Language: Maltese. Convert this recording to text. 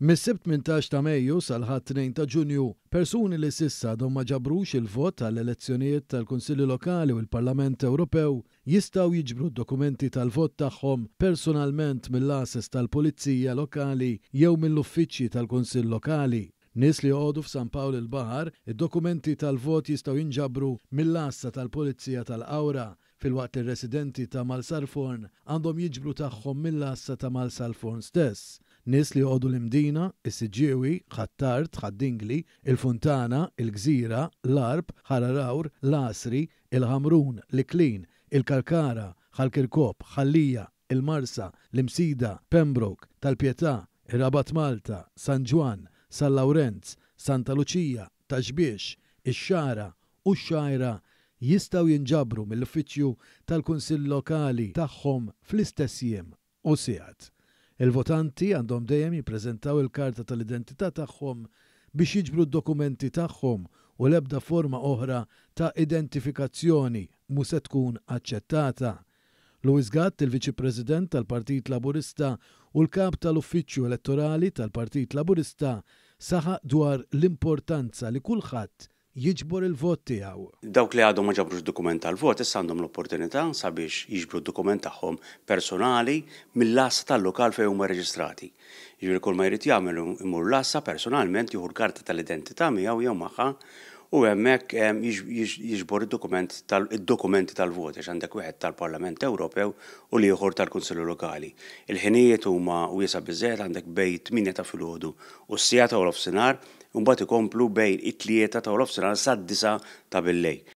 Mis-Sibt 18 ta' Mejju sal-Ħadd 2 ta' Ġunju, persuni li s'issa għadhom ma ġabrux il-vot għall-elezzjonijiet tal-Kunsilli Lokali u l-Parlament Ewropew jistgħu jiġbru d-dokumenti tal-vot tagħhom personalment mill-għases tal-Pulizija Lokali jew mill-uffiċċji tal-Kunsill Lokali. Nies li joqogħdu f'San Pawl il-Baħar, id-dokumenti tal-vot jistgħu jinġabru mill-għassa tal-Pulizija tal-Qawra, filwaqt li r-residenti ta' Malsarforn għandhom jiġbru tagħhom mill-għassa ta' Malsalforn stess. Nies li joqogħdu l-Imdina, is-Siġġiewi, Ħ'Attard, Ħad-Dingli, il-Funtana, il-Gżira, l-Għarb, Ħal Għargħur, l-Għasri, il-Ħamrun, l-Iklin, il-Kalkara, Ħal Kirkop, Ħal Lija, il-Marsa, l-Imsida, Pembroke, Tal-Pietà, ir-Rabat Malta, San Ġwann, San Lawrenz, Santa Luċija, Ta' Xbiex, ix-Xagħra u x-Xgħajra jistgħu jinġabru mill-uffiċċju tal-Kunsill Lokali tagħhom fl-istess jiem u sigħat. Il-votanti għandhom dejjem jippreżentaw il-karta tal-identità tagħhom biex jiġbru d-dokumenti tagħhom u l-ebda forma oħra ta' identifikazzjoni mhu se tkun aċċettata. Louis Gatt, il-Viċi President tal-Partit Laburista u l-Kap tal-Uffiċċju Elettorali tal-Partit Laburista, saħaq dwar l-importanza li kulħadd jiġbor il-vot tiegħu. Dawk li għadhom ma ġabrux dokument tal-vot issa għandhom l-opportunità sabiex jiġbru d-dokument tagħhom personali mill-għassa tal-lokal fejn huma rreġistrati. Jiġifieri kull ma jrid jagħmel imur l-għassa personalment jieħu l-karta tal-identità miegħu jew magħha u hemmhekk jiġbor id-dokument id-dokumenti tal-vot għax għandek wieħed tal-Parlament Ewropew u l-ieħor tal-Kunsilli Lokali. Il-ħinijiet huma wiesa' biżżejjed għandek bejn it-tmienja ta' filgħodu u s-siegħa ta' nofsinhar u mbagħad ikomplu bejn it-tlieta ta' nofsinhar sad-disgħa ta' billejl.